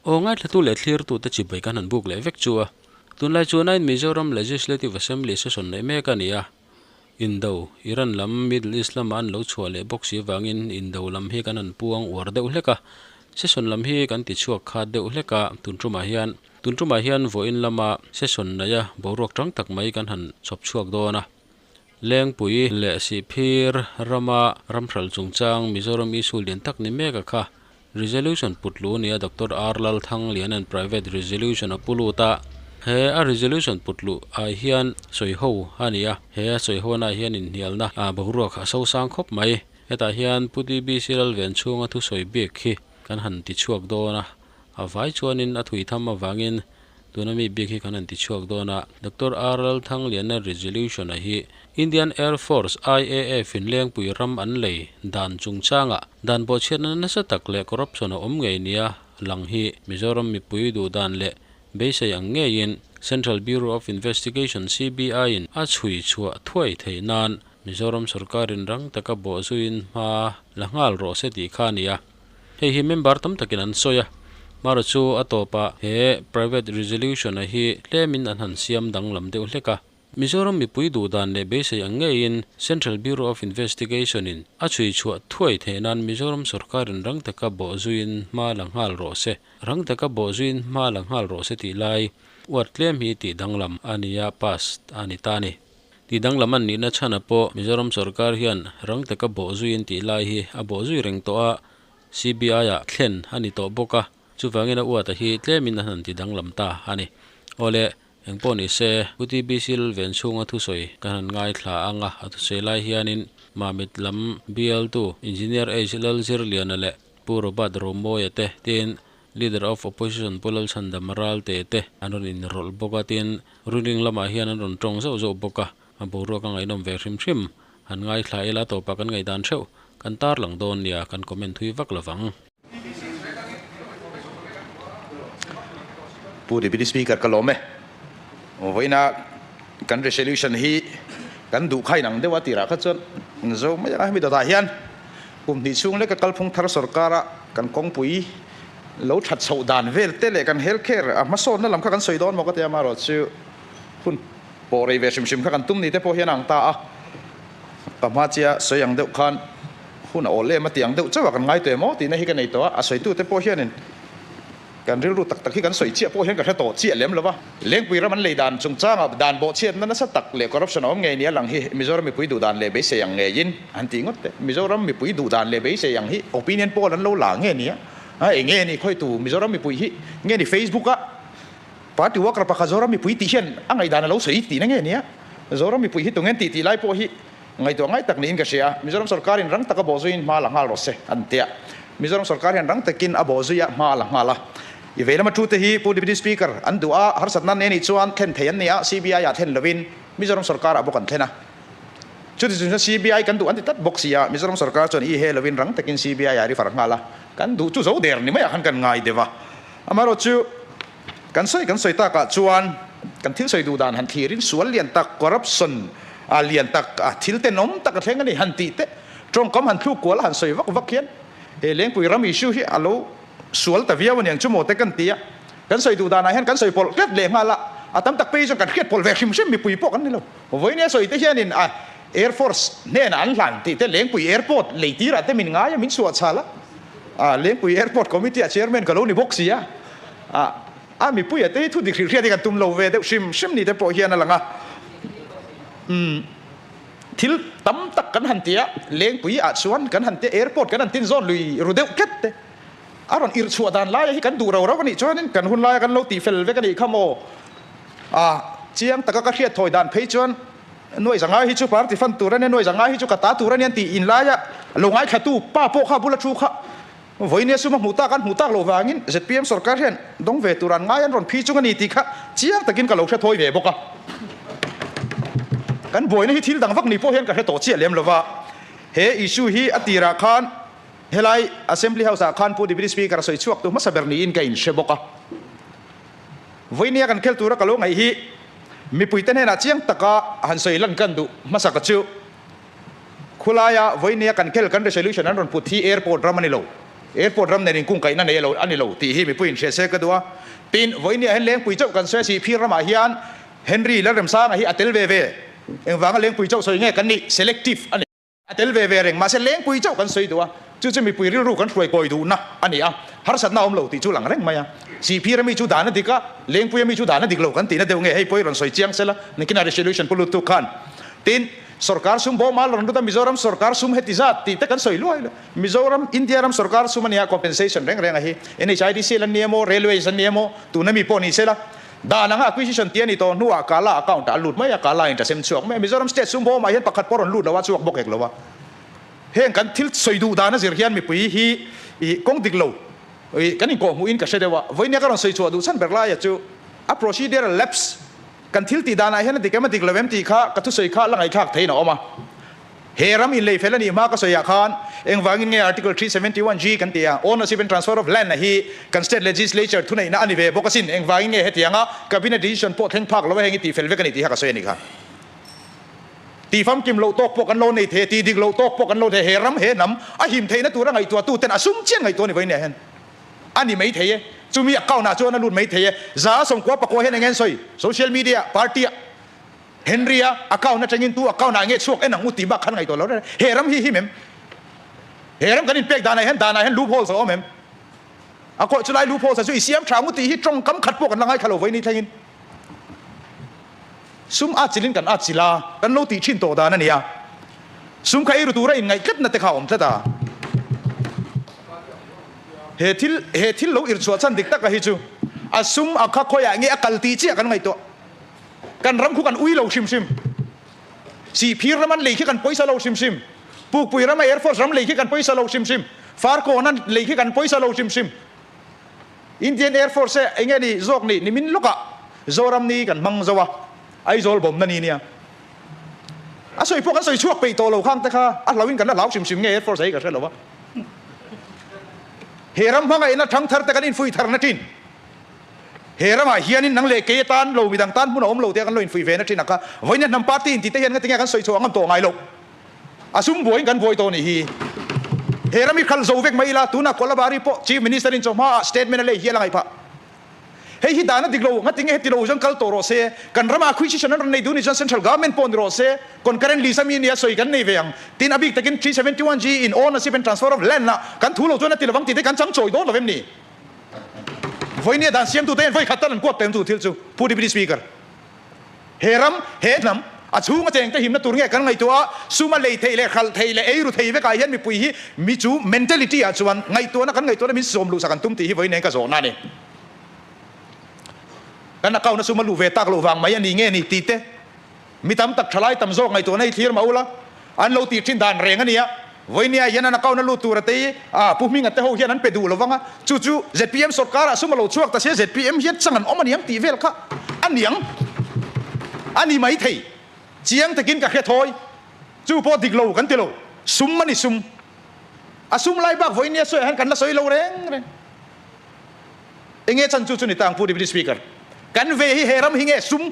Aw ngaithlatu leh thlirtute chibai kan han buk leh vek chu a. Tunlai chuan ain Mizoram Legislative Assembly session neih mek a ni a. Indo, Iran lam Middle East lama an lo chhuah leh bawk si avangin Indo lam hi kan han puang uar deuh hlek a. Session lam hi kan ti chhuak khat deuh hlek a, tun tumah hian tun tumah hian vawiin lama session neia boruak tang tak mai kan han chhawp chhuak dawn a. Lengpui leh Sihphir rama ramhral chungchang Mizoram issue lian tak ni mek a kha. Resolution put lu nia Doctor R Lalthangliana'n private resolution a pu lut a. He a resolution put luh ah hian sawi ho a ni a, he a sawi ho na ah hian inhnialna ah boruak a sosang khawp mai. Hetah hian Pu DBC Lalven chhunga thusawi bik hi kan han ti chhuak dawn a, a vai chuanin a thui tham avangin Tuna mi bik hi kan han ti chhuak dawn a, Doctor R Lalthangliana resolution a hi Indian Air Force, IAF, in Lengpui ram an lei dan chungchangah dan bawhchhiatna nasa tak leh corruption a awm ngei nia lang hi Mizoram mipui duh dan leh beisei ang ngeiin Central Bureau of Investigation, CBI, in a chhui chhuah thuai theih nan Mizoram sorkarin rang taka bawhzuiin hma la nghal rawh se tih kha a ni a. Hei hi member tam takin an sawi a, Mara chu a tawpah he private resolution-a hi tlemin an han siam danglam deuh hlek a. Mizoram mipui duh dan leh beisei ang ngeiin Central Bureau of Investigation-in a chhui chhuah thuai theih nan Mizoram sorkarin rang taka bawhzuiin hma la nghal rawh se, rang taka bawhzuiin hma la nghal rawh se tih lai uat tlem hi tih danglam a nia pass a ni ta a ni. Tih danglam an nihna chhanah pawh Mizoram sorkar hian rang taka bawhzuiin tih lai hi a bawhzui reng tawh a, CBI-ah thlen a ni tawh bawk a, chuvangin a uata hi tlemin an han ti danglam ta a ni. Awle, engpawh ni se, Pu TBC Lalven chhunga thusawi kan han ngaithla ang a, a thusawi lai hianin Mamit lam bialtu Engineer H Lalzirliana leh Pu Robert Romawia te tin Leader of Opposition Pu Lalchhandam Ralte te an rawn inrawlh bawk a, tin, ruling lamah hian an rawn tawng zauh zauh bawk a, a boruak a ngaihnawm ve hrim hrim. Han ngaithla ila tawpah kan ngaihdan theuh kan tarlang dawn nia, kan comment thui vak lovang. Pu Deputy Speaker ka lawm e. Vawiina kan resolution hi kan duh kha inang deuh a tirah kha chuan zo mai anga hemi dawtah hian Kum hnih chhung leka kalphung thar sorkara kan kawngpui lo that chhoh dan vel te leh kan health care a hmasawnna lam kha kan sawi dawn maw ka ti a, amaherawhchu hun pawh rei ve hrim hrim kha kan tum ni te pawh hian a ang ta a, ka hma chia sawi ang deuh khan hun a awl em a tih ang deuh chauh a kan ngai tawh em aw tihna hi ka nei tawh a, a sawitute pawh hianin Kan rilru tak tak hi kan sawi chiah pawh hian ka hre tawh chiah lem lo va. Lengpui ram an lei dan chungchangah dan bawhchhiatna nasa tak leh corruption a awm ngei nia lang hi Mizoram mipui duh dan leh beisei ang ngeiin an tih ngawt teh. Mizoram mipui duh dan leh beisei ang hi opinion poll an lo la nge nia? A eng nge ni khawitu Mizoram mipui hi nge ni Facebook a party worker pakhat Zoram mipui tih hian a ngaihdan a lo sawi tihna nge nia? Zoram mipui hi tungen tih tih lai pawh hi Ngaihtuah ngai tak niin ka hria a, Mizoram sorkarin rang taka bawhzuiin hma la nghal rawh se an ti a. Mizoram sorkar hian rang takin a bawhzui a, hma a la nghal a. I vei lama thute hi Pu Deputy Speaker an duh a, harsatna an nei anih chuan thlen thei an ni a, CBI ah thlen lovin Mizoram sorkarah bawk an thlen a. Chuti chung chuan CBI kan duh an ti tlat bawk si a, Mizoram sorkar chuan i he lovin rang takin CBI ah refer nghal a, kan duh chu zo der ni maiah khan kan ngai deuh a. Amaherawhchu Kan sawi kan sawi takah chuan kan thil sawi duh dan han thlirin sual lian tak, corruption a lian tak, a thil tenawm tak a thleng a ni han tih te, tawngkam han thluk kual a han sawi vak vak hian he Lengpui ram issue hi a lo sual ta viau a niang chu maw te kan ti a. Kan sawi duh danah hian kan sawi pawlh tlat leh nghal a, a tam tak phei chuan kan hriat pawlh ve hrim hrim mipui pawh kan ni lo. Vawinia sawi te hianin a Air Force hnenah an hlan tih te Lengpui Airport lei tirah te min ngai a, min chhuah chhal a, a Lengpui Airport Committee ah Chairman ka lo ni bawk si a. A a mipuia te hi thu dik hrilh hriat hi kan tum lo ve deuh hrim hrim ni te pawh hian a lang a. Umm thil tam tak kan han ti a, Lengpui ah chuan kan han ti a, airport kan han tin zawn lui ru deuh tlat te. A rawn irh chhuah dan laia hi kan duh ro ro a nih chuanin kan hun laia kan lo tih fel vek a nih kha maw? A chiang taka ka hriat thawi dan phei chuan nuai zangai hi chu party fund tur a nia, nuai zangai hi chu ka ta tur a nia an tih in laia lo ngaithlatu pa pawh kha bula thu kha Vawinia sum a hmuh tak an hmuh tak loh vangin zpm sorkar hian dawng ve tur an ngai an rawn phi chung a ni tih kha chiang takin ka lo hre thawi ve bawk a. Kan buaina hi thil dang vak ni pawh hian ka hre tawh chiah lem lova. He issue hi a tirah khan helai Assembly House ah khan Pu Deputy Speaker a sawi chhuak tu hmasa ber niin ka inhre bawk a. Vawinia kan khel tura ka lo ngaih hi mipuite hnenah chiang taka han sawi lan kan duh hmasa ka chu. Khulaia vawinia kan khel kan resolution an rawn put hi airport ram a ni lo. Airport ram nen inkungkaihna nei lo a ni lo tih hi mipui inhria se ka duh a. Tin, vawinia hian Lengpui chauh kan sawi a si, phir ramah hian Henry Lalremsanga hi a tel ve ve. Engvanga Lengpui chauh sawi nge kan nih? Selective a ni. A tel ve ve reng, mahse Lengpui chauh kan sawi duh a, chu chu mipui rilru kan hruai kawi duhna a ni a, harsatna a awm lo tih chu lang reng mai a. Sihphir ami chu dan a dik a, Lengpui ami chu dan a dik lo kan tihna deuh nge hei pawh i rawn sawi chiang sela, nakinah resolution pu lut tuk khan. Tin, sorkar sum bawm a la rawn lut a, Mizoram sorkar sum heti zat tih te kan sawi luai luai. Mizoram, India ram sorkar sum a nia, compensation reng reng a hi. NHIDC an ni emaw, Railways an ni emaw, tuna mi pawh ni sela, Dan anga acquisition tih a ni tawh hnuah Kala account ah a lut mai a, Kala in ta sem chhuak mai a. Mizoram state sum bawmah hian pakhat pawh rawn lut lo a, chhuak bawk hek lo a. Heng kan thil sawi duh dan a zir hian mipui hi ih kawng dik lo ih kan inkawh hmuhin ka hre deuh a. Vawinia ka rawn sawi chhuah duh chhan ber laia chu a procedural lapse kan thil tih danah hian a dik em a dik lo em tih kha ka thusawi kha la ngaihthlak theihin a awm a. He ram inlei fel a nih hma ka sawiah khan engvangin nge Article 371 G kan ti a, Ownership and Transfer of Land a hi kan State Legislature thuneihna a ni ve bawk asin, engvangin nge hetianga Cabinet decision pawh thleng phak lo a heng i tih fel vek a ni tih kha ka sawi a nih kha. Tih famkim loh tawk pawh kan lo nei thei a, tih dik loh tawk pawh kan lo thei a, he ram he hnam a him theihna tura ngaihtuahtu ten a sum chian ngaihtuah a ni vawiin hian a ni mai thei e, chumi account ah chuan a lut mai thei e, 194 hian eng nge an sawi? Social media, party ah. Henry-a account atangin tu account ah nge chhuak en ang u tih bak khan ngaihtuah lo reng. He ram hi him em? He ram kan inpek danah hian danah hian loopholes a awm em? A kawih chulai loopholes a chu i siam tha ang u tih hi tawngkam khat pawh kan la ngaithla lo vawiin thlengin. Sum at chilhin kan at chilh a, kan lo tih thin tawh dan a ni a. Sum kha eiru tura inngaih tlatna te kha a awm tlat a. He thil he thil lo irchhuah chhan dik taka hi chu a sum a kha khawiah nge a kal tih chiah kan ngaihtuah. Kan ram khu kan ui lo hrim hrim. Sihphir ram an lei khi kan pawisa lo hrim hrim. Pukpui rama Air Force ram lei khi kan pawisa lo hrim hrim. Farkawn an lei khi kan pawisa lo hrim hrim. Indian Air Force e enge ni zawk ni nimin lawkah Zoram ni kan hmang zo a, Aizawl bawmna ni nia. A sawi pawh kan sawi chhuak peih tawh lo khang te kha a hlauhin kan la hlau hrim hrim nge Air Force a hi ka hre lo a. He ram hmangaihna thangthar te kan infuih tharna thin. He ramah hianin nang leh kei atan lo midang tan hmun a awm lo tia kan lo infuih ve na thin a kha. Vawiin hnam party inti te hian ngatinge kan sawi chhuah ngam tawh ngai loh. A sum buaiin kan buai tawh nih hi. He ram hi khal zo vek mai ila, tunah Kolabari pawh Chief Minister in chawhma ah statement a lei hial a ngaih phah. Hei hi dan a dik lo, ngatinge heti lo chuan kal tawh rawh se, kan ramah acquisition an rawn nei duh ni chuan Central Government pawh ni rawh se, concurrent list a mi nia sawi kan nei ve ang. Tin, a bik takin 371G in ownership and transfer of land ah kan thu lo chuan a ti lovang tih te kan chang chawi dawn lo em ni? Vawinia dan siamtute hian vawi khat tal an kuat peng chu thil chu Pu Deputy Speaker, he ram, he hnam, a chhunga chengte himna tur nge kan ngaihtuah a, sum a lei theih leh hralh theih leh eiru thei vekah hian mipui hi mi chu mentality ah chuan ngaihtuahna kan ngaihtuahna min sawm luhsak an tum tih hi vawiin ka zawhna a ni. Kan account a sum a luh ve tak loh vang mai a ni nge ni tih te Mi tam tak thalai tam zawk ngaihtuahna hi thlir mah ula, an lo tih thin dan reng a nia. Vawinia hian an account a lut tur a tei a, Pu Hminga te ho hian an pe duh lo vang a, chu chu zpm sawrkarah sum a lo chhuak ta sia, zpm hian chang an awm a niang tih vel kha a niang a ni mai thei. Chiang takin ka hre thawi, chu pawh dik lo kan ti lo, sum a ni sum. A sum lai bak vawinia sawiah hian kan la sawi lo reng reng. Enge chan chu chu ni ta ang Pu Deputy Speaker? Kan ve hi he ram hi nge sum?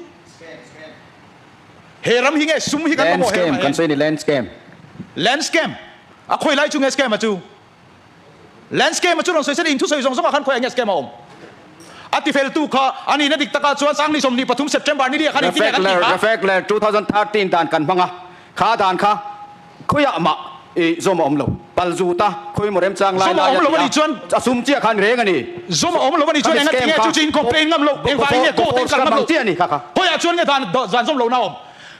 He ram hi nge sum hi kan Land mamawh he scam ramah kan hian? sawi ni land scam. Land scam a khawi lai chu nge scam a chu? Land scam a chu rawn sawi sen in thusawi zawng zawngah khan khawiah nge scam a awm? A ti fel tu kha a nihna dik takah chuan Sangni 23 September ni liah khan engtin nge kan tih Reflect kha? Reflect ler 2013 dan kan hmang a, kha dan kha Khawiah mah i zawm a awm lo. Pal zut a, khawi maw remchang lai Zawm a lai awm a lo ti a a, nih chuan. A sum chiah khan reng a ni. Zawm a awm lo a nih chuan Khami enga scam tinge kha chu chu in complain ngam lo, engvangin nge court in Bofors kal kha ngam bang lo. chiah a ni kha kha. Khawiah chuan nge dan dan zawm lohna a awm.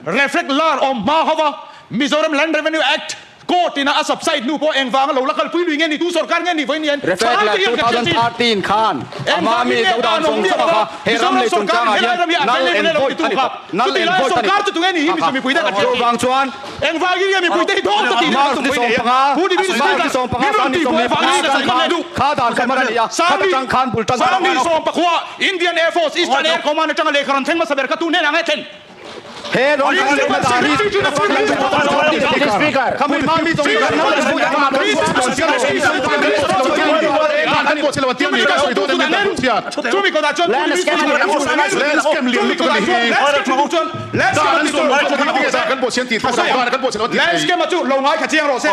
Reflect lar awm hma hova Mizoram Land Revenue Act court ina a subside hnu pawh engvanga lo la kalpui lui nge ni, tu sorkar nge ni vawiin hian Reflect thalai lar te hian kan hriat chin. 2013 khan a hma Engvangin mi nge do dan dan awm zawng miah zawng lova kha he ram Mizoram lei sorkar chungchangah in helai hian ram hi a null available and e lo void titu a ni kha tawh. Null chuti and laia void a ni sorkar tawh. chu tunge ni hi Kha kha. mipui te kan hriat chin. Chuvang chuan Engvangin nge mipuite hi dawng ta tih March tum ni pawh i nei a? 15, Pu Deputy March Speaker, ni 15, min rawn Sang ni tih buai vangin 15 ka sawi ngam leh duh. kha dan kha man a ni a, kha ta tang khan bul tan Sang ni 10 Indian Air Force Eastern Air Command atanga lehkha rawn thleng hmasa ber kha tu hnenah nge thlen? He rawn kan lehna dan hi Deputy Speaker. Land scam a chu lo ngai kha chiang rawh se.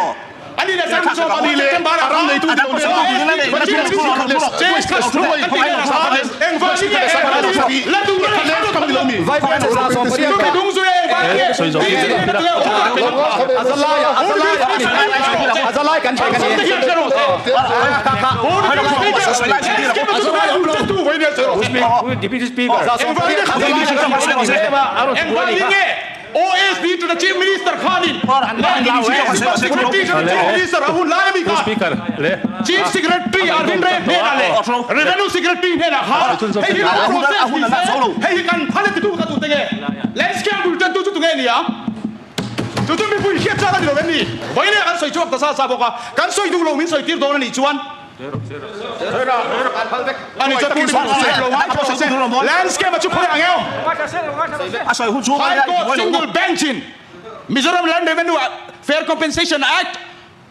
OSD to the Chief Minister khanin Principal Secretary to the Chief Minister a hun lai a mi kha Chief Secretary Arvind Ray hnenah leh Revenue Secretary hnenah khan hei hi lo process ni se hei hi kan phal e titu kha tute nge Landscape bul tantu chu tunge ni ang chu chu mipui hriat chak a ni lo em ni vawiin kan sawi chhuak ta sa sa bawk a kan sawi duh lo min sawi tir dawn a nih chuan Landscape a chu khawi ang eo? High Court Single Bench in Mizoram Land Revenue Fair Compensation Act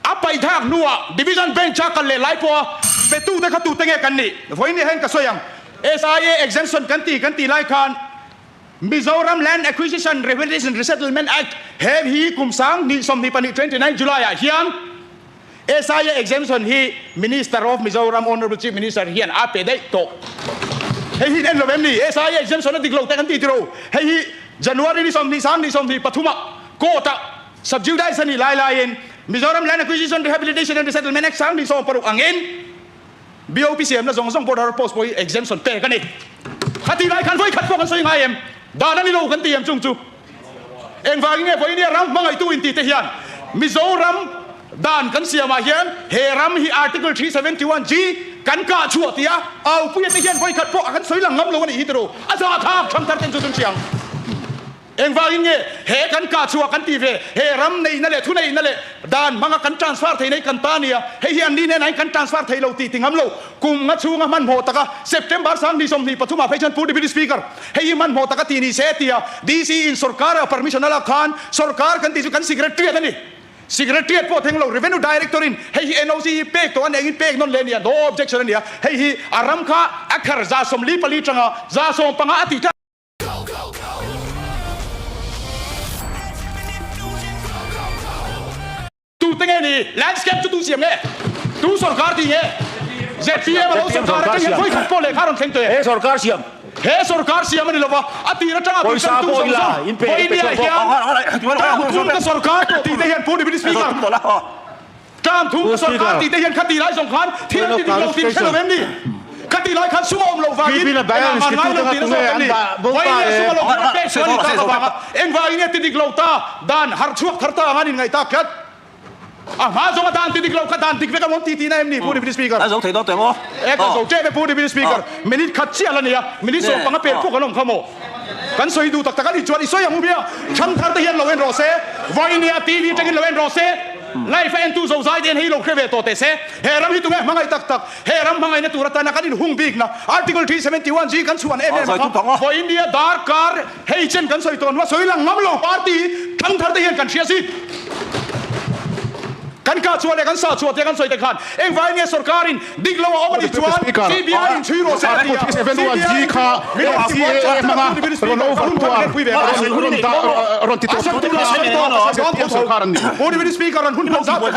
a paihthak hnuah Division Bench a kal leh lai pawha petute kha tute nge kan nih? Vawiin hian ka sawi ang. SIA exemption kan ti kan tih lai khan Mizoram Land Acquisition Rehabilitation Resettlement Act he hi kum 2024 29 July ah hian SIA exemption hi Minister of Mizoram Honourable Chief Minister hian a pe daih tawh. Hei hi en lo em ni? SIA exemption a dik lo te kan ti tiro. Hei hi January ni 20 sang ni 23 ah court ah subjudice a nih lai laiin Mizoram Land Acquisition Rehabilitation and Resettlement Act sang ni 16 angin BOP siamna zawng zawng border post pawh hi exemption pek a ni. Khati lai khan vawikhat pawh kan sawi ngai em? Dan a ni lo kan ti em chung chu. Engvangin nge vawinia ram hmangaihtu inti te hian Mizoram dan kan siamah hian he ram hi Article 371 G kan kah chhuah tia aupuia te hian vawikhat pawh a kan sawi lang ngam lo a nih hi tiro a zahthlak thangthar ten chu chun hriang. Engvangin nge he kan kah chhuah kan ti ve he ram neihna leh thuneihna leh dan hmanga kan transfer theihna hi kan ta nia hei hi an ni nen ahin kan transfer thei lo tih ti ngam lo kum nga chhunga hmanhmawh taka September 2023 ah phei chuan Pu Deputy Speaker Hei hi hmanhmawh taka ti ni se tia DC in sorkar ah permission a lak khan sorkar kan tih chu kan secretariat a ni. Secretariat pawh thleng lo Revenue Director in hei hi NOC hi pek tawh a nih angin pek nawn leh a ni a, no objection a ni a. Hei hi a ram kha a khar 44 tanga 15 a tih tlat. Tute nge ni? Landscape chu tu siam nge? Tu sorkar ti nge? ZPM a lo sorkar atang hian vawikhat pawh lehkha a rawn thleng tawh e. He sorkar siam. He sorkar siam a ni lova, a tir atanga tih Pawisa tantu pawh zawng ila zawng in pe vawiin pe ah chhuak hian bawk. term thum ka sorkar tawh tih te hian Pu Deputy Speaker, term thum ka sorkar tih te hian khati lai zawng khan thil an ti dik lo tih hre lo em ni? Khati lai khan sum a awm loh vangin engah man ngai lo tih na zawk em ni? Vawiin ah sum a lo khan a pek chuan in tak avanga engvangin nge ti dik lo ta dan harh chhuak thar ta anga an inngaih tak tlat. A hma zawng a dan ti dik lo kha dan dik vek a awm ti tihna em ni Pu Deputy Speaker? A zo thei dawn teh maw? E ka zo tep e Pu Deputy Speaker. Minute khat chiah la nia, minute 15 pel pawh kan awm kha maw? Kan sawi duh tak tak a nih chuan i sawi ang u bia. Thangthar te hian lo en rawh se, Vainia TV atangin lo en rawh se, live a entu zozai te hian hei lo hre ve tawh teh se. He ram hi tunge hmangaih tak tak, he ram hmangaihna tur atana kan inhung bikna Article 371 G kan chhuan em em a kha Vainia darkar Hei chen kan sawi tawh hnuah sawi lang ngam lo party thangthar te hian kan hria si. Kan kah chhuah leh kan sah chhuah tia kan sawi te khan engvangin nge sorkar in dik lo a awm a nih chuan CBI in chhui rawh se a ti a. CBI in chhui rawh se Pu Deputy Speaker ka hun thar pui ve ka Pu Deputy Speaker an hun hman zat vek.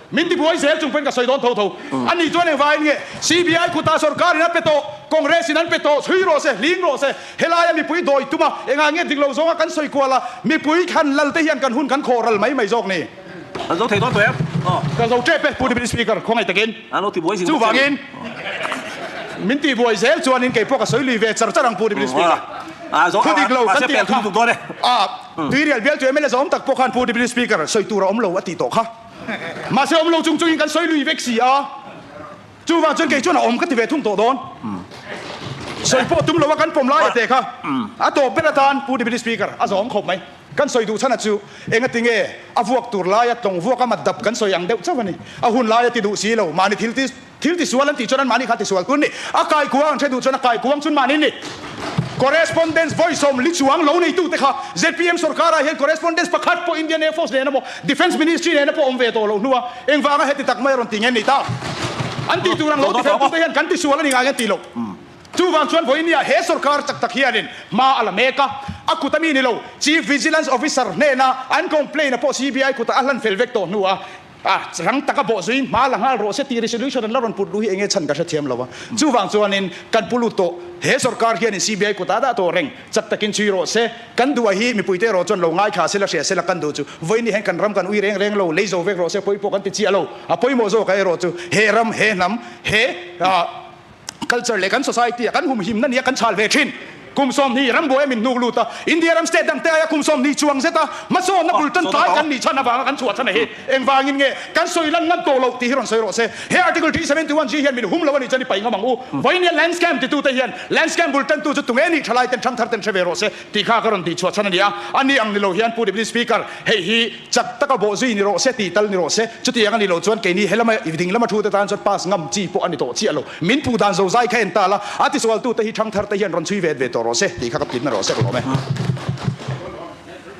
Min ti buai zel chung pawhin ka sawi dawn tho tho. A nih chuan engvangin nge CBI kutah sorkarin a pe tawh, Congress in an pe tawh, chhui rawh se, hling rawh se. Helaia mipui dawi tum a, engah nge dik lo zawnga kan sawi kual a, mipui thlan lal te hian kan hun kan khawh ral mai mai zawk ni. Kan zo thei dawn tawh em? Aw. Ka zo tep e, Pu Deputy Speaker, khawngaih takin. An lo ti buai zing bawk che ni. Chuvangin min ti buai zel chuanin kei pawh ka sawi lui ve char char ang Pu Deputy Speaker. Thu dik lo kan tih ang kha. Tuirial bial chu mla zawm tak pawh khan Pu Deputy Speaker sawi tur a awm lo a tih tawh kha. Mahse awm lo chung chungin kan sawi lui vek si a, chuvang chuan kei chuan a awm ka ti ve thung tawh dawn. Sawi pawh tum lo a kan pawm lai a teh kha a tawp ber atan Pu Deputy Speaker a zawm khawp mai. Kan sawi duh chhan a chu engati nge a vuak tur laia tlawng vuak a mat dap kan sawi ang deuh chauh a ni. A hun laia ti duh si lo, mahni thil ti Thil tisual an tih chuan anmahni kha tisual tur a ni. A kaikuang an hre duh chuan a kaikuang chu anmahni a ni. Correspondence vawi sawm li chuang lo neitute kha zpm sorkarah hian correspondence pakhat pawh Indian Air Force nena maw Defence Ministry nena pawh awm ve tawh loh hnua engvanga heti tak mai a rawn ti nge ni ta? An tih tur ang lo tifeltute hian kan tisual a ni ngai nge ti lo. Chuvang chuan vawinia he sorkar chak tak hianin hma a la mek a, a kut a mi ni lo Chief Vigilance Officer hnena an complaint a pawh CBI kutah a hlan fel vek tawh hnua. A, rang taka bawhzuiin hma la nghal rawh se tih resolution an la rawn put luh hi enge chhan ka hrethiam lo a. Chuvang chuanin kan pu lut tawh, he sorkar hianin CBI kutah dah tawh reng, chak takin chhui rawh se. Kan duh a hi mipuite erawh chuan lo ngaithla se la hria se la kan duh chu vawiin hian kan ram kan ui reng reng lo, lei zo vek rawh se pawi pawh kan ti chiah lo. A pawimawh zawkah erawh chu he ram, he hnam, he culture leh kan society ah kan humhimna nia kan chhal ve thin. Kum 20 rambuai a min hnuk lut a, India ram state dangte aia kum 20 chuang zeta hmasawnna bul tan tlai kan nih chhan avanga kan chhuah chhan a hi. Engvangin nge kan sawi lan ngam tawh loh tih hi rawn sawi rawh se. He Article 371 G hian min hum lo a nih chuan i paih ngam ang u. Vawinia land scam titute hian land scam bul tantu chu tunge nih thalai ten thangthar ten hre ve rawh se tih kha ka rawn tih chhuah chhan a ni a. A ni ang ni lo hian Pu Deputy Speaker, hei hi Chak taka bawh zui ni rawh se tih tal ni rawh se. Chutiang a nih loh chuan keini helama ding lama thute tan chuan pass ngam chi pawh a ni tawh chiah lo. Min puh dan zozai kha en ta la, a tisualtute hi thangthar te hian rawn chhui vet ve tawh rawh se tih kha ka tlitna rawh se ka lawm e.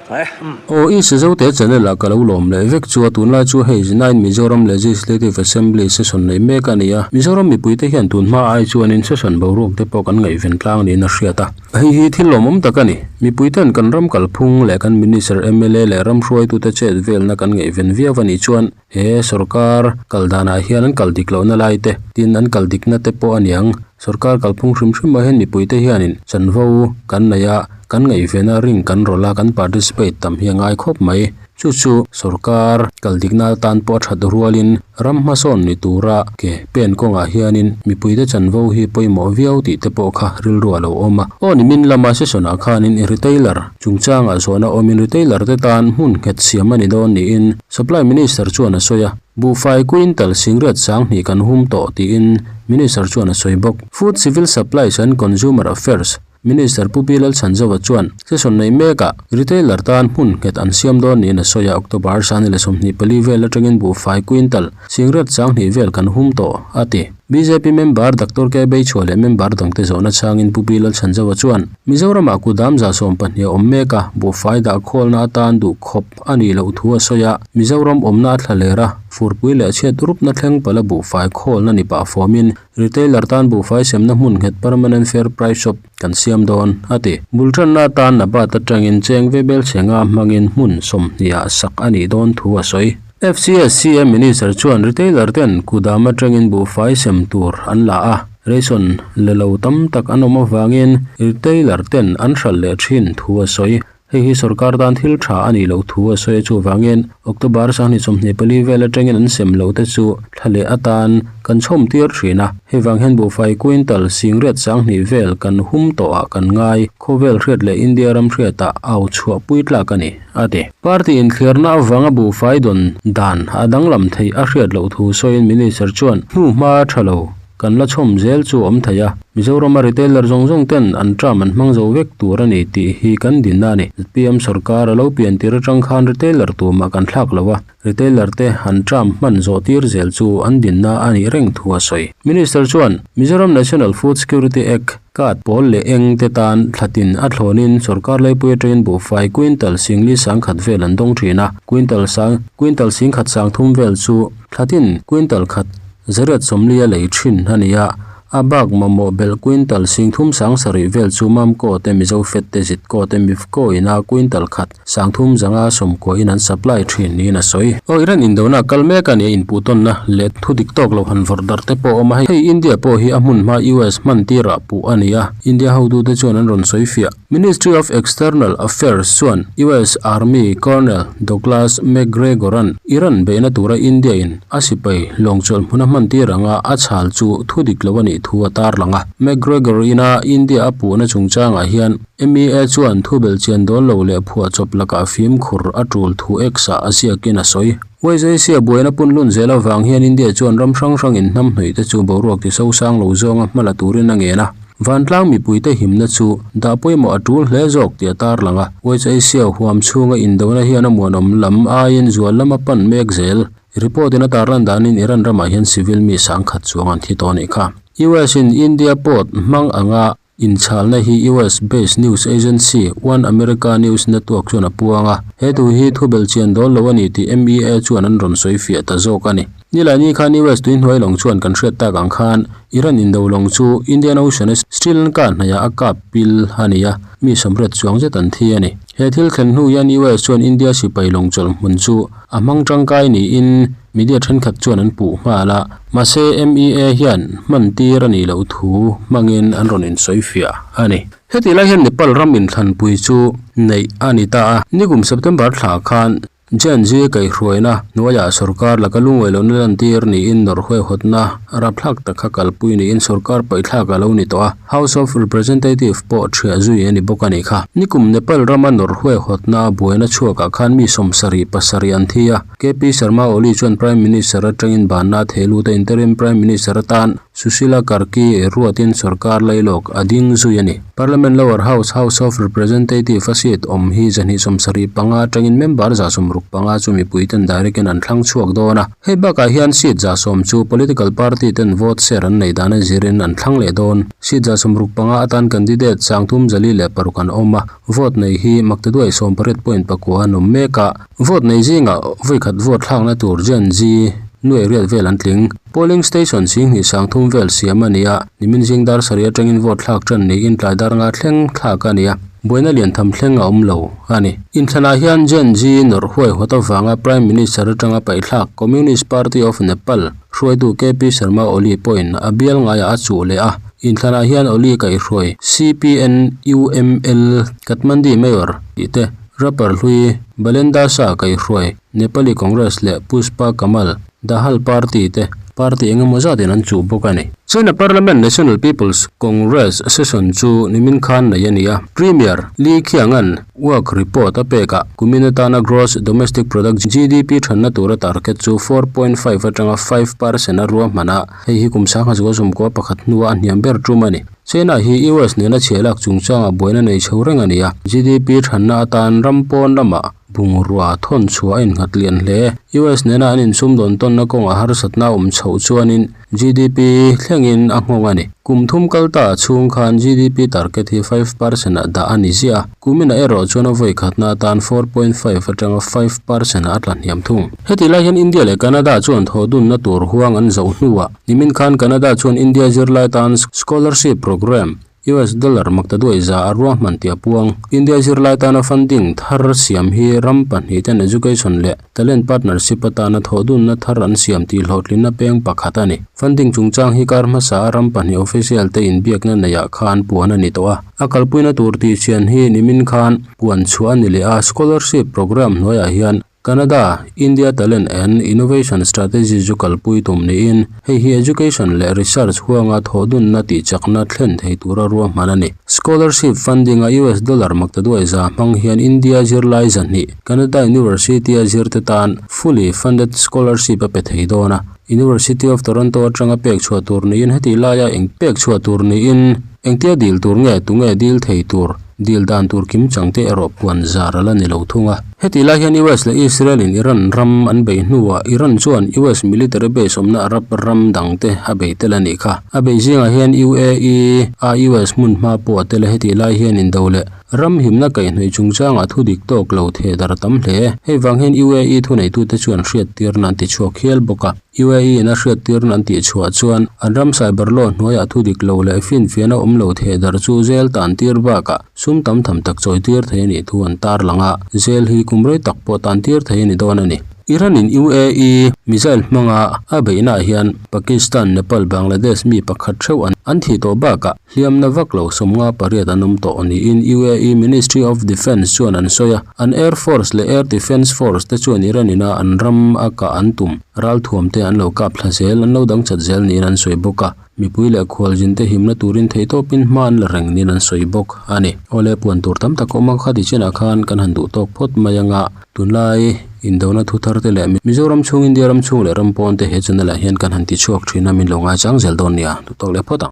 Aw i Sizote channel ah ka lo lawm leh vek chu a tunlai chu hei Nine Mizoram Legislative Assembly session nei mek a ni a, Mizoram mipuite hian tun hma ai chuanin session boruak te pawh kan ngaihven tlang niin a hriat a. Hei hi thil lawmawm tak a ni. Mipuiten kan ram kalphung leh kan Minister, mla leh ram hruaitute chet velna kan ngaihven viau a nih chuan he sorkar kal danah hian an kal dik lohna lai te, tin an kal dikna te pawh a niang. Sorkar kalphung hrim hrimah hian mipuite hianin chanvo kan nei a, kan ngaihvena ring kan rawlh a, kan participate tam hi a ngai khawp mai. Chu chu sorkar kal dikna atan pawh a that rualin ram hmasawn ni tura ke pen kawngah hianin mipuite chanvo hi pawimawh viau tih te pawh kha rilru a lo awm a. Aw nimin lama session ah khanin retailer chungchangah zawhna awmin retailer te tan hmun nghet siam a ni dawn niin Supply Minister chuan a sawi a. Buhfai quintal singriat 2000 kan hum tawh tiin Minister chuan a sawi bawk. Food Civil Supplies and Consumer Affairs Minister Pu Pi Lalchhanzova chuan session nei mekah retailer tan hmun nghet an siam dawn niin a sawi a, October 24 vel atangin buhfai quintal singriat 2000 vel kan hum tawh, a ti. Bjp member Doctor K Beichhua leh member dangte zawhna chhangin Pu Pi Lalchhanzova chuan Mizoramah kudam 12 a awm mek a, buhfai dah khawlna atan duh khawp a nih loh thu a sawi a, Mizoram awmna a thla ler a, furpui leh chhiat rupna thleng pala buhfai khawlna ni pah fawmin Retailer tan buhfai semna hmun nghet permanent fair price shop kan siam dawn, a ti. Bul tanna atan Nabat atangin cheng vebel chhenga hmangin hmun 20 ah sak a nih dawn thu a sawi. FCSCA Minister chuan retailer ten kudam atangin buhfai sem tur an la a, ration la lo tam tak an awm avangin retailer ten an hralh leh thin thu a sawi. Hei hi sorkar tan thil tha a nih loh thu a sawi a, chuvangin October 24 vel atangin an sem loh te chu thla leh atan kan chhawm tir thin a. Hei vang hian buhfai quintal 20 20 vel kan hum tawh ah kan ngai, khawvel hriat leh India ram hriatah au chhuah pui tlak a ni, a ti. Party inthliarna avanga buhfai dawn dan a danglam theih a hriat loh thu sawiin Minister chuan hnuhma tha lo Kan la chhawm zel chu awm thei a, Mizorama retailer zawng zawng ten an term an hmang zo vek tur a ni tih hi kan dinna a ni. Zpm sorkar a lo pian tir atang khan retailer tumah kan thlak lo a, retailer te an term hman zawh tir zel chu an dinna a nih reng thu a sawi. Minister chuan, Mizoram National Food Security Act, Card pawl leh eng te tan thlatin a thlawnin sorkar laipui atangin buhfai quintal 40 100 vel an dawng thin a, quintal sang quintal 10 30 vel chu thlatin quintal khat 140 a lei thin a ni a, a bak mamawh belh quintal 30 7,000 vel chu Mamco te Mizo Fed te Zitco te Mifco ina quintal khat 390 in an supply thin niin a sawi. Aw Iran indona kal mek a ni a inpuhtawnna leh thu dik tawk lo han vawrh darh te pawh a awm a, hei India pawh hi a hmun hma US hman tirah puh a ni a, India hotute chuan an rawn sawi fiah. Ministry of External Affairs chuan US Army Colonel Douglas McGregor-a'n Iran beihna tura India-in a sipai lawngchawlh hmuna hman tir anga a chhal chu thu dik lo a nih thu a tarlang a. McGregor-ina India a puhna chungchangah hian MEA chuan thu belhchian dawn lo leh phuahchawp lakah fimkhur a tul thu X-ah a ziakin a sawi. West Asia buaina punlun zel avang hian India chuan ram hrang hrangin hnam hnawih te chu boruak tisosang lo zawnga hmala turin a ngen a. Vantlang mipuite himna chu dah pawimawh a tul hle zawk tih a tarlang a. West Asia huam chhunga indona hian a muanawm lam aiin zual lama pan mek zel. Report in a tarlan danin Iran ramah hian civil mi 1000 chuang an thi tawh a nih kha. US in India port hmang anga inchhalna hi US based news agency One America News Network chuan a puang a. He thu hi thubelh chian dawn lo a ni tih MEA chuan an rawn sawi fiah ta zawk a ni. Nilaini khan US tuihnuai lawng chuan kan hriat tak ang khan Iran indo lawng chu Indian Ocean-a Sri Lanka hnaihah a kap pil a ni a, mi sawmriat chuang zet an thi a ni. He thil thlen hnu hian US chuan India sipai lawng chawlh hmun chu a hmang tangkai niin media thenkhat chuan an puh nghal a, mahse MEA hian hman tir a nih loh thu hmangin an rawn insawifiah a ni. Heti lai hian Nepal ram inthlanpui chu neih a ni ta a, nikum September thla khan Gen Z kaihhruaina hnuaiah sorkar laka lungawi lohna lantir niin nawrhhuai hawtna rapthlak tak kha kalpui niin sorkar paihthlak a lo ni tawh a, House of Representative pawh thiah zui a ni bawk a nih kha. Nikum Nepal rama nawrhhuai hawtna buaina chhuakah khan mi sawmsarih pasarih an thi a, KP Sharma Oli chuan Prime Minister atangin banna a theh lut a, Interim Prime Minister atan Sushila Karki ruatin sorkar lailawk a ding zui a ni. Parliament Lower House, House of Representative, a seat awm hi 275 atangin member 65 chu mipuiten direct in an thlang chhuak dawn a. Hei bakah hian seat 100 chu political party ten vote share an nei dan a zirin an thlang leh dawn. Seat 65 atan candidate 346 an awm a, vote nei hi maktaduai 18.9 an awm mek a. Vote nei zingah vawikhat vote thlakna tur Gen Z nuai riat vel an tling. Polling station singhnih sangthum vel siam a ni a, nimin zing dar sarih atangin vote thlak tan niin tlai dar nga thleng thlak a ni a, buaina lian tham thleng a awm lo a ni. Inthlanah hian Gen Z nawrh huai hawt avanga Prime Minister atanga paihthlak Communist Party of Nepal hruaitu KP Sharma Oli pawhin a bial ngaiah a chuh leh a, inthlanah hian Oli kaihhruai CPN-UML Kathmandu Mayor tih te Rapper hlui Balendra Shah kaihhruai Nepali Congress leh Pushpa Kamal Dahal Party te party eng emaw zatin an chuh bawk a ni. China Parliament National People's Congress session chu nimin khan nei a ni a, Premier Li Qiang-a'n work report a pekah kumin atana Gross Domestic Product, GDP, thanna tura target chu 4.5 atanga 5 percent a ruahman a, hei hi kum sangha zual sawmkua pakhat hnua a hniam ber tum a ni. China hi US nena chhiah lak chungchangah buaina nei chho reng a ni a, GDP thanna atan ram pawn lamah bungrua thawn chhuah a innghat lian hle. US nena an insumdawn tawnna kawngah harsatna a awm chhoh chuanin GDP thlengin a nghawng a ni. Kum thum kal ta chhung khan GDP target hi 5 percent ah dah a ni ziah a, kuminah erawh chuan a vawi khatna atan 4.5 atanga 5 percent ah a tla hniam thung. Heti lai hian India leh Canada chuan thawhdunna tur huang an zoh hnuah Nimin khan Canada chuan India zirlai tan scholarship program US dollar maktaduai za a ruahman tih a puang. India zirlai tana funding thar siam hi ram pahnih ten education leh talent partnership atana thawhdunna thar an siam tih hlawhtlinna peng pakhat a ni. Funding chungchang hi kar hmasa a ram pahnih official te inbiakna neihah khan puan a ni tawh a. A kalpuina tur tih chian hi nimin khan puan chhuah a ni leh a, scholarship program hnuaiah hian Canada, India Talent and Innovation Strategy chu kalpui tum niin, hei hi education leh research huanga thawhdunna tihchakna thlen thei tura ruahman a ni. Scholarship funding a US dollar maktaduai za hmang hian India zirlai 200 Canada University a zirte tan fully funded scholarship a pe thei dawn a. University of Toronto atanga pek chhuah tur niin heti laia eng pek chhuah tur niin engtia dil tur nge tunge dil thei tur dil dan tur kim changte erawh puan zar a la ni lo thung a. Heti lai hian US leh Israel in Iran ram an bei hnuah Iran chuan US military base awmna Arab ram dangte a bei tel a nih kha. A bei zingah hian UAE a US hmun hma pawh a tel a, heti lai hian indo leh ram himna kaihhnawih chungchangah thu dik tawk lo theh dar a tam hle. Hei vang hian UAE thuneitute chuan hriattirna an ti chhuak hial bawk a. UAE in a hriattirna an tih chhuah chuan an ram cyber law hnuaiah thu dik lo leh finfiahna awm lo theh dar chu jail tan tir bakah sum tam tham tak chawi tir thei a nih thu an tarlang a, jail hi kum rei tak pawh tan tir thei a ni dawn a ni. Iran in UAE missile hmanga a beihnaah hian Pakistan, Nepal, Bangladesh mi pakhat theuh an thih tawh bakah hliamna vak lo 58 an awm tawh niin UAE Ministry of Defence chuan an sawi a, an Air Force leh Air Defence Force te chuan Iran ina an ram a kah an tum ralthuam te an lo kap thla zel, an lo dang chat zel niin an sawi bawk a, mipui leh khualzin te himna turin theihtawpin hma an la reng niin an sawi bawk a ni. Awle puan tur tam tak awm a, khati chinah khan kan han duh tawk phawt mai anga tunlai indona thu thar te leh Mizoram chhung, India ram chhung leh ram pawn te he channel ah hian kan han ti chhuak thin a, min lo ngaichang zel dawn nia, duh tawk leh phawt ang.